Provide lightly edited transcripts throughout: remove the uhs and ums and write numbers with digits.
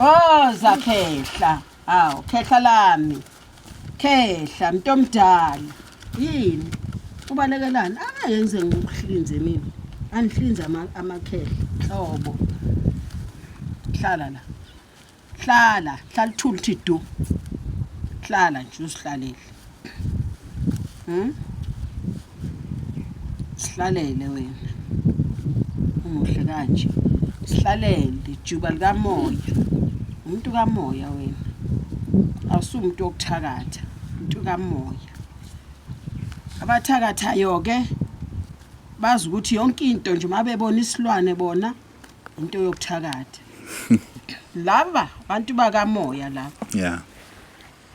Woza khehla. Awu khehla lami. Khehla mntomdala. Yini? Ubalekelani? Angeke ngize ngikuhlinze mina. Anihlinze amakhehla. Hlobo. Hlala la. Hlala, hlala uthule uthi du. Hlala nje uzihlalele. Sihlalele wena. Umuhle kanje. Sihlalele juba likamoya. Umuntu kamoya wena. Awusumuntu wokuthakatha, umuntu kamoya. Abathakathayo ke bazi ukuthi yonke into nje mabebona isilwane bona into yokuthakatha. Laba abantu bakamoya laba. Yeah.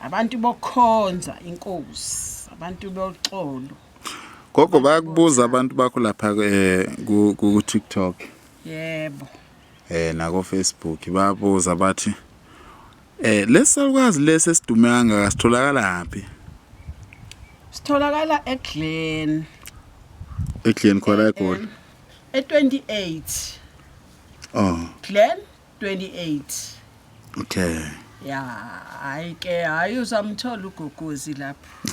Abantu bokukhonza inkosi, abantu boxolo. Gogo bayakubuza abantu bakho lapha eh ku ku TikTok. Yebo. Eh nako Facebook bayabuza bathi eh lesalukazi lesi esidume kangaka sitholakala phi? Sitholakala eGlen. EGlen khona eGoli. E28. Oh. Glen 28. Okay. Ya, hayi ke, hayi uzamthola ugogozi lapho.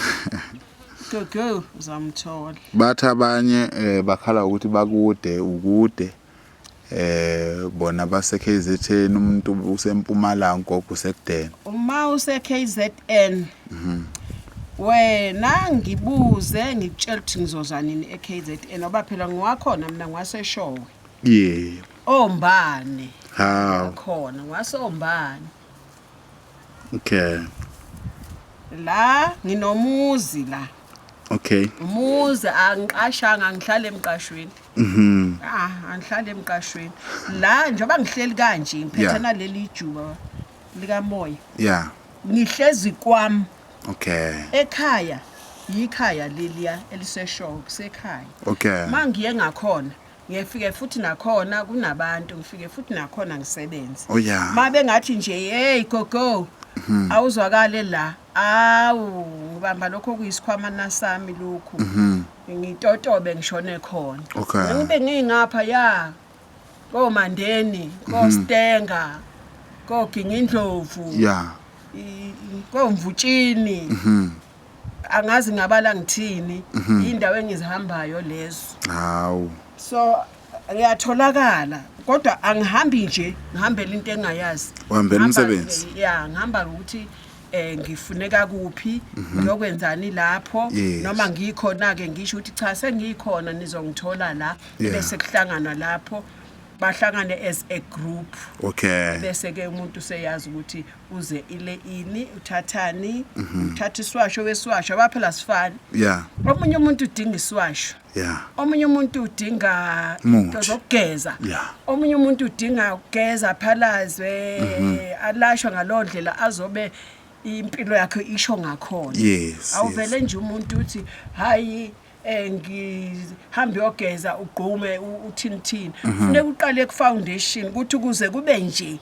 Gogo uzamthola. Bathi abanye eh bakhala ukuthi bakude ukude eh bona base KZN umuntu usempumalanga gogo usekudeni. Uma use KZN. Mhm. Wena ngibuze ngikutshela ukuthi ngizoza nini eKZN ngoba phela ngiwakhona mina ngiwaseshowe. Yebo. Ombane. Hawu. Khona ngwasombane. Okay. La nginomuzi la. Okay. Umuzi angiqashanga ngihlala emqashweni. Mhm. Ah, angihlala emqashweni. La njengoba ngihleli kanje ngiphethe Yeah. naleli juba likamoya. Yeah. Ngihlezi kwami Okay. ekhaya yikhaya leliya eliseshow kusekhaya. Okay. Mangiye ngakhona ngiyefike futhi nakhona kunabantu ngifike futhi nakhona ngisebenze. Oh yeah. Mabe ngathi nje hey gogo awuzwakale la awu ngibamba lokho kuyisikhwama nasami lokhu ngitotobe ngishone khona Okay. ngibe ngingapha ya komandeni kostenga kogingindlovu Yeah. komvutshini angazi ngabala ngithini indawo engizihambayo lezo Hawu. So ngiyatholakala kodwa angihambi nje ngihambela into engayazi. Uhambela Ngihamba- umsebenzi? Ya, ngihamba ukuthi eh ngifuneka kuphi ngiyokwenzani lapho Yes. noma ngikhona ke ngisho ukuthi cha sengikhona nizongithola la bese kuhlanganwa lapho bahlangane as a group Okay. bese ke umuntu useyazi ukuthi uze ile ini uthathani uthatha isiwasho wesiwasho abaphela sifani Yeah. omunye umuntu udinga isiwasho Yeah. omunye umuntu udinga Umuthi. into zokugeza Yeah. omunye umuntu udinga ukugeza aphalazwe alashwe ngaloo ndlela azobe impilo yakhe isho ngakhona Yes. awuvele nje umuntu uthi hayi eh ngihambe yogeza ugqume uthini thini funeka uqale ku foundation ukuthi ukuze kube nje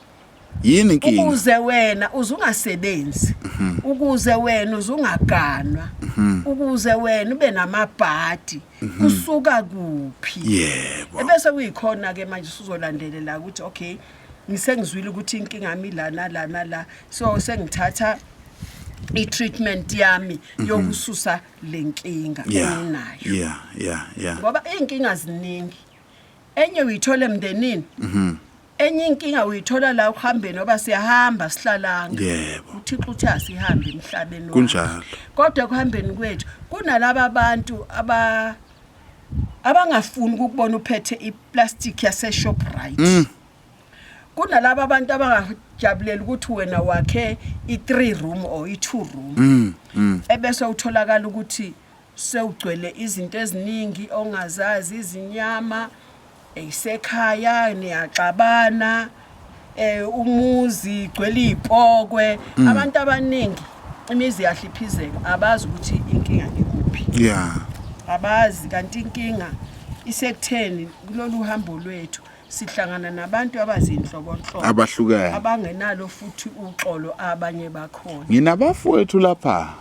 Yini inkinga? Ukuze wena uzungasebenzi. Ukuze wena uzungaganwa. Ukuze wena ube namabhadi. Kusuka kuphi? Yebo. Ebese kuyikhona ke manje usuzolandelela ukuthi okay ngisengizwile ukuthi inkinga yami la nala nala so sengithatha i-treatment yami yokususa lenkinga enginayo. Yeah. Ngoba inkinga ziningi. Enye uyithola emndenini. Enye inkinga uyithola la ukuhambeni ngoba siyahamba sihlalanga. Yebo. UThixo uthi asihambe emhlabeni wakhe. Kunjalo. Kodwa ekuhambeni kwethu kunalaba bantu aba abangafuni ukubona uphethe iplastic yase Shoprite. Kunalaba abantu abangajabulela ukuthi wena wakhe i3 room or i2 room. Ebese utholakala ukuthi sewugcwele izinto eziningi ongazazi izinyama isekhaya niyaxabana eh umuzi igcwele izipokwe abantu abaningi imizi yahliphizeka abazi ukuthi inkinga ikuphi Yeah. abazi kanti inkinga isekutheni kulolu hambo lwethu sihlangana nabantu abazinhlobonhlobo Abahlukene. abangenalo futhi uxolo abanye bakhona Nginabafowethu lapha.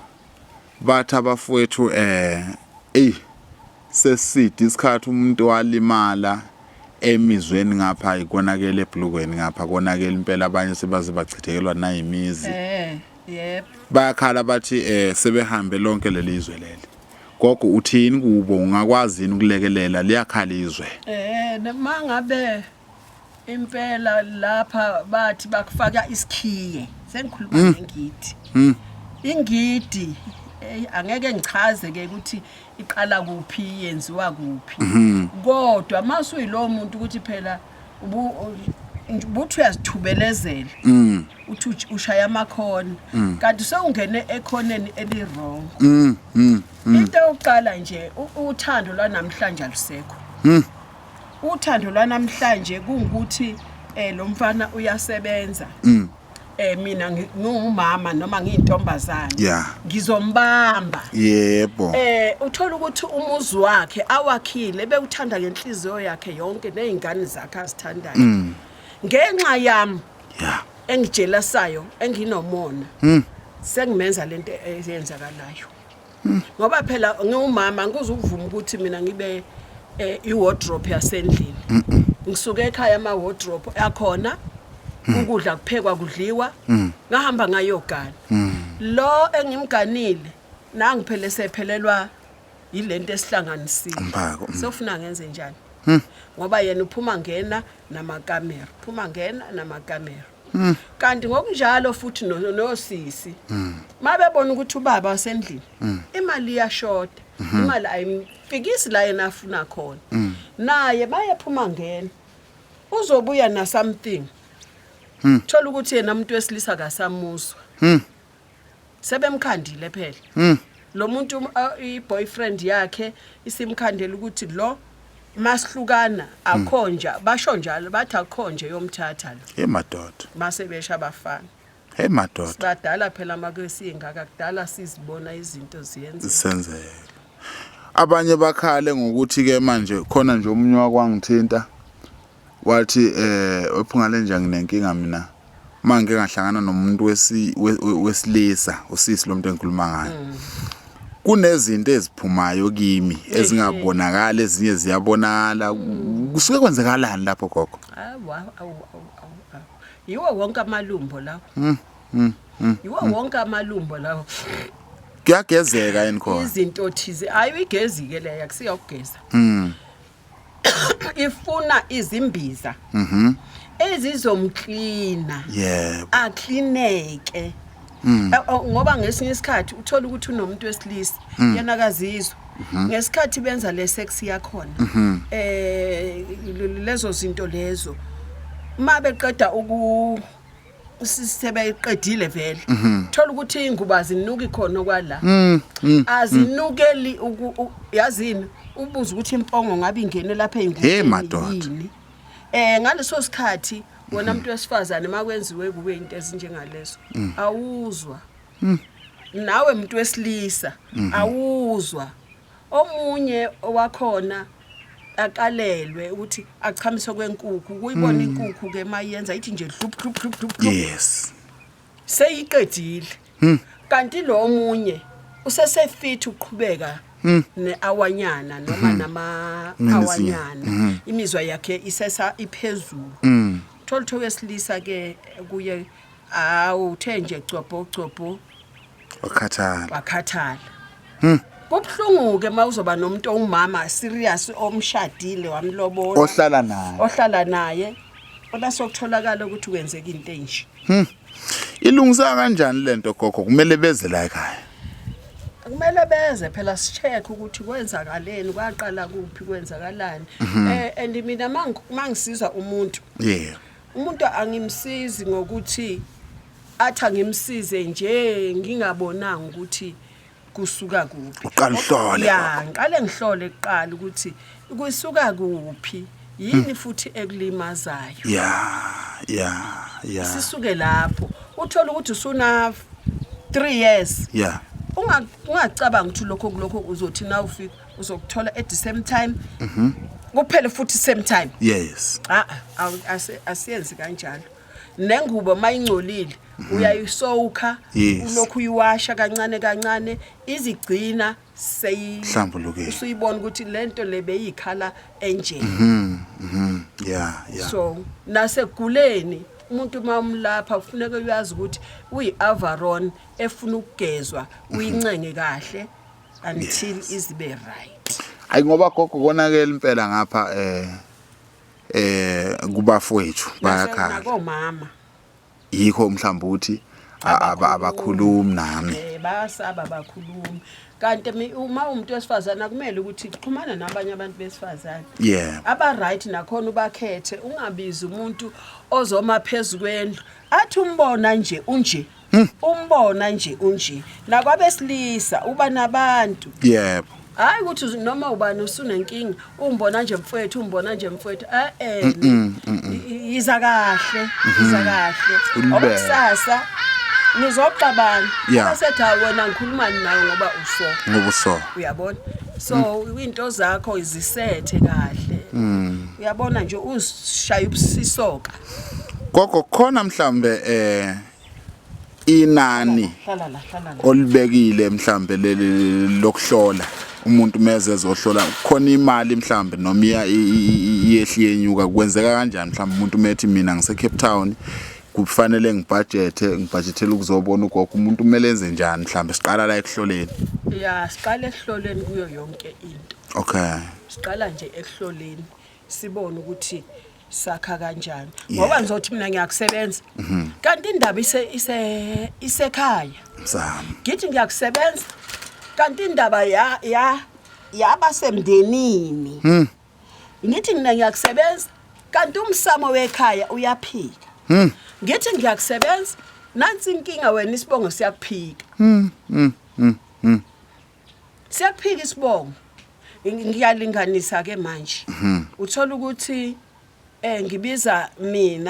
Bathi abafowethu eh ey seside isikhathi umuntu walimala Emizweni ngapha ikonakele ebhlukweni ngapha konakele impela abanye sebaze bachithekelwa nayimizi. Eh, yebo. Bayakhala bathi eh sebehambe lonke lelizwe leli. Gogo uthini kubo ungakwazi yini ukulekelela liyakhala izwe. Eh, noma ngabe impela lapha bathi bakufaka isikhiye sengikhuluma ngengidi. Ingidi angeke ngichaze ke ukuthi iqala kuphi yenziwa kuphi. Kodwa masuyilowo muntu ukuthi phela ubuthi uyazithubelezela. Uthi ushaya amakhona kanti sewungene ekhoneni eli wrong. Into yokuqala nje uthando lwanamhlanje alusekho. Uthando lwanamhlanje kungukuthi lo mfana uyasebenza. Mina ngingumama noma ngiyintombazane. Ngizombamba. Yebo. Uthola ukuthi umuzi wakhe awakhile bewuthanda ngenhliziyo yakhe yonke nezingane zakhe azithandayo. Ngenxa yami engijelasayo enginomona. Sengimenza lento eyenzakalayo. Ngoba phela ngiwumama ngikuzukuvuma ukuthi mina ngibe i-wardrobe yasendlini. Ngisuke ekhaya ama wardrobe akhona ukudla kuphekwa kudliwa ngahamba ngayogana. Lo engimganile nangi phela sephelelwa yilento esihlanganisile. Umphako. Sofuna ngenze njani? Ngoba yena uphuma ngena namakamera, phuma ngena namakamera. Kanti ngokunjalo futhi nosisi mabebona ukuthi ubaba wasendlini imali iyashoda, imali ayimfikisi la yena afuna khona, naye bayephuma ngena uzobuya na something. Thola ukuthi yena umuntu wesilisa akasamuzwa. Sebemkhandile phela lo muntu, i-boyfriend yakhe isimkhandela ukuthi lo masihlukana akhonja, basho njalo bathi akhonje yomthatha lo. Hey madoda. Mase besha abafana. Hey madoda. Sibadala phela makwesingaka kudala sizibona izinto ziyenza. Senzeka. Abanye bakhale ngokuthi ke manje khona nje omunye wakwangithinta wathi wephungale nje nginenkinga mina manje ngahlangana nomuntu wesilisa usisi lo muntu engikhuluma ngaye. Kunezinto eziphumayo kimi ezingabonakali, ezinye ziyabonakala. Kusuke kwenzekalani lapho gogo? Awu awu awu awu. Yiwo wonke amalumbo lawo. Yiwo wonke amalumbo lawo. Kuyagezeka yini khona? Izinto thize ayi igezi ke leya kusiya ukugeza. Ifuna izimbiza. Ezizomklina. Yebo. Aklineke. Ngoba ngesinye isikhathi uthola ukuthi unomuntu wesilisa yena akazizwa. Ngesikhathi benza le sex yakhona lezo zinto lezo mabeqeda uku sebeqedile vele thola ukuthi ingubo azinuki khona kwala azinukeli yazini ubuza ukuthi impongo ngabe ingene lapha eyingubeni. Hey madoda. Ngaleso sikhathi wona umuntu wesifazane makwenziwe kube into ezinjengaleso awuzwa. Nawe umuntu wesilisa awuzwa. Omunye owakhona aqalelwe ukuthi achamiswe kwenkukhu, kuyibona inkukhu ke mayenza ithi nje hlup hlup hlup hlup. Yes. Seyiqedile. Kanti lo omunye usesefit uqhubeka neawanyana noma nama awanyana, imizwa yakhe isesa iphezulu. Thola ukuthi wesilisa ke kuye awuthe nje cobho cobho wakhathala. Wakhathala. Kubhlungu ke mawuzoba nomuntu ongumama serious omshadile wamlobola ohlala naye. Ohlala naye. Bese ukutholakala ukuthi kwenzeka into enje. Ilungisa kanjani lento gogo? Kumele beze la ekhaya. Kumele beze phela sicheck ukuthi kwenzakaleni, kwaqala kuphi, kwenzakalani. And mina mangisiza umuntu. Yeah. Umuntu angimsizi ngokuthi athi angimsize nje ngingabonanga ukuthi kusuka kuphi. Uqala uhlole. Ya, ngiqale ngihlole kuqala ukuthi kusuka kuphi, yini futhi ekulimazayo. Yeah. Sisuke lapho uthola ukuthi usuna 3 years. Ungacabanga ukuthi lokho kulokho uzothi na ufika uzokuthola at the same time. Kuphele futhi same time. Yes. Asiyenzi kanjalo. Nengubo mayingcolile uyayisoka, ulokhu uyiwasha kancane kancane izigcina seyi Hlambulukile. Usuyibona ukuthi lento le beyikhala enje. Yeah, yeah. So naseguleni umuntu uma umlapha kufuneka uyazi ukuthi uyi-avaron efuna ukugezwa, uyincenge kahle until izibe right. Ayi, ngoba gogo konakele impela ngapha kubafowethu bayakhala. Nakomama. Yikho mhlawumbe ukuthi abakhulumi nami. Bayasaba, bakhulumi. Kanti uma umuntu wesifazane akumele ukuthi xhumana nabanye abantu besifazane aba right nakhona, ubakhethe, ungabizi umuntu ozoma phezu kwendlu athi umbona nje unje, umbona nje unje. Nakwabesilisa uba nabantu. Hayi ukuthi noma ubani usunenkinga, umbona nje mfowethu, umbona nje mfowethu, eh iza kahle, iza kahle. Ulibele. Ngoba kusasa nizoxabana. Bese hayi wena ngikhuluma nawe ngoba uso. Ngoba uso. Uyabona, so into zakho izisethe kahle, uyabona nje, uzishaya ubusisoka. Gogo, khona mhlambe inani Hlala la, hlala la. olibekile mhlambe leli lokuhlola umuntu meze ezohlola, khona imali mhlambe noma iya iyehli yenyuka, kwenzeka kanjani? Mhlambe umuntu methi mina ngise Cape Town, kufanele ngibudgetele ukuzobona ugogo, umuntu kumele enze njani mhlambe siqala la ekuhloleni? Ya, siqala ekuhloleni kuyo yonke into. Siqala nje ekuhloleni, sibone ukuthi sakha kanjani, ngoba ngizothi mina ngiyakusebenza kanti indaba ise ise isekhaya. Msamo. Ngithi ngiyakusebenza kanti indaba ya yabasemndenini. Ngithi mina ngiyakusebenza kanti umsamo wekhaya uyaphika. Ngithi ngiyakusebenza, nansi inkinga, wena isibongo siyakuphika, siyakuphika isibongo. Ngiyalinganisa ke manje, uthola ukuthi ngibiza mina.